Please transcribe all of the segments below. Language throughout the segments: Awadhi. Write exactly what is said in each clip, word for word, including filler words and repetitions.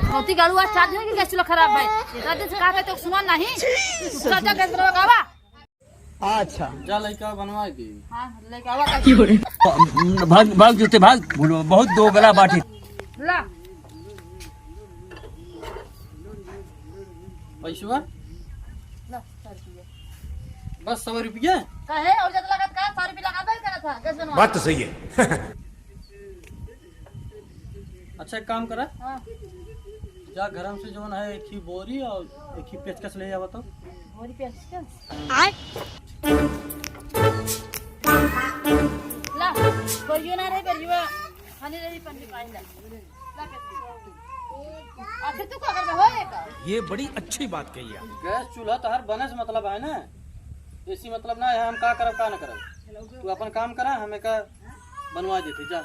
धोती गाड़ू आज चार्ज होई कि गैस चूल्हा खराब है? इतना दिन से कहा था तो सुना नहीं। दूसरा जा गैस बनवा के आवा। अच्छा। जा लइका बनवा दे। हाँ, लइका आवा। भाग, भाग जूते भाग, बहुत दोगला बाटे। ला। पैसवा? ला, सौ रुपया। बस सौ रुपया? काहे? और ज्यादा लागत का? सौ रुपया लगा दे, करा था, गैस बनवा। बात तो सही है। अच्छा, एक काम करा। हाँ। जा घर में से जौन है, एक ही बोरी और एक ही पेचकस ले आवा तो। बोरी पेचकस? आय। ला, बोरियो ना रहे, बोरियो। खाली रही पन्नी पाइन ला। ला पेचकस। अच्छा, तू का करबे हो एक? ये बड़ी अच्छी बात कही आप। गैस चूल्हा तो हर बने से मतलब है ना, ऐसी मतलब ना है हम का करब का ना करब। तू अपन काम करा, हम एका बनवा देते, जा।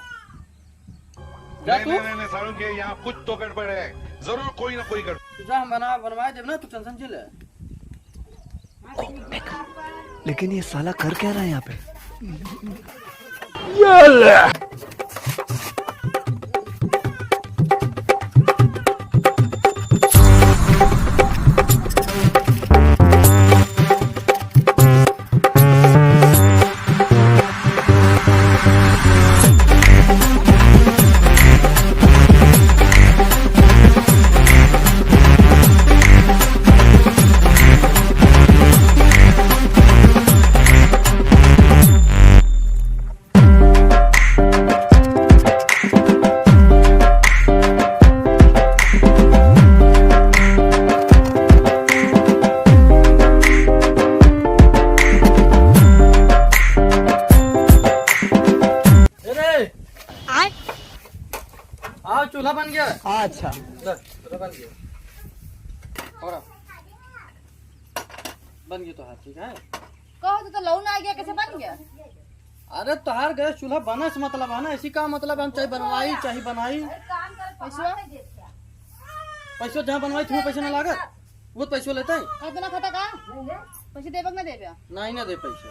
जा नहीं, तू। नहीं, नहीं, नहीं, सारुण के यहाँ कुछ तो गड़बड़ है, जरूर कोई ना कोई गड़बड़। तू जा, हम बना, बनवा देब ना, तू टेंशन चिल ले। लेकिन ये साला कर क्या रहा है यहाँ पे? अरे! आय? आओ, चूल्हा बन गया। अच्छा। ले, चूल्हा बन गया। और बन गया तो हाँ, ठीक है। कहो तो, तो लौन आ गया, कैसे बन गया? अरे तोहार गैस चूल्हा बने से मतलब है ना, ऐसी का मतलब हम चाहे बनवाई, चाहे बनाई। पैसवा? पैसवा जहाँ बनवाई, तुम्हें पैसा ना लागत, वो पैसवा लेते हैं। खाता ना खाता का? पैसे देबे कि ना देबे? नहीं ना दे पैसा।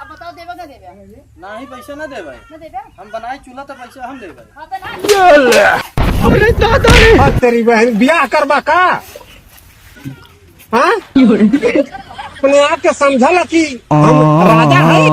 अब बताओ, देबे कि ना देबे? नहीं, पैसा ना देबे। ना देबे? हम बनाए चूल्हा तो पैसा हम देबे। खाता ना। अरे दादा रे। अब तेरी बहन ब्याह करबा का? हाँ? अपने आप के समझल कि हम राजा हैं?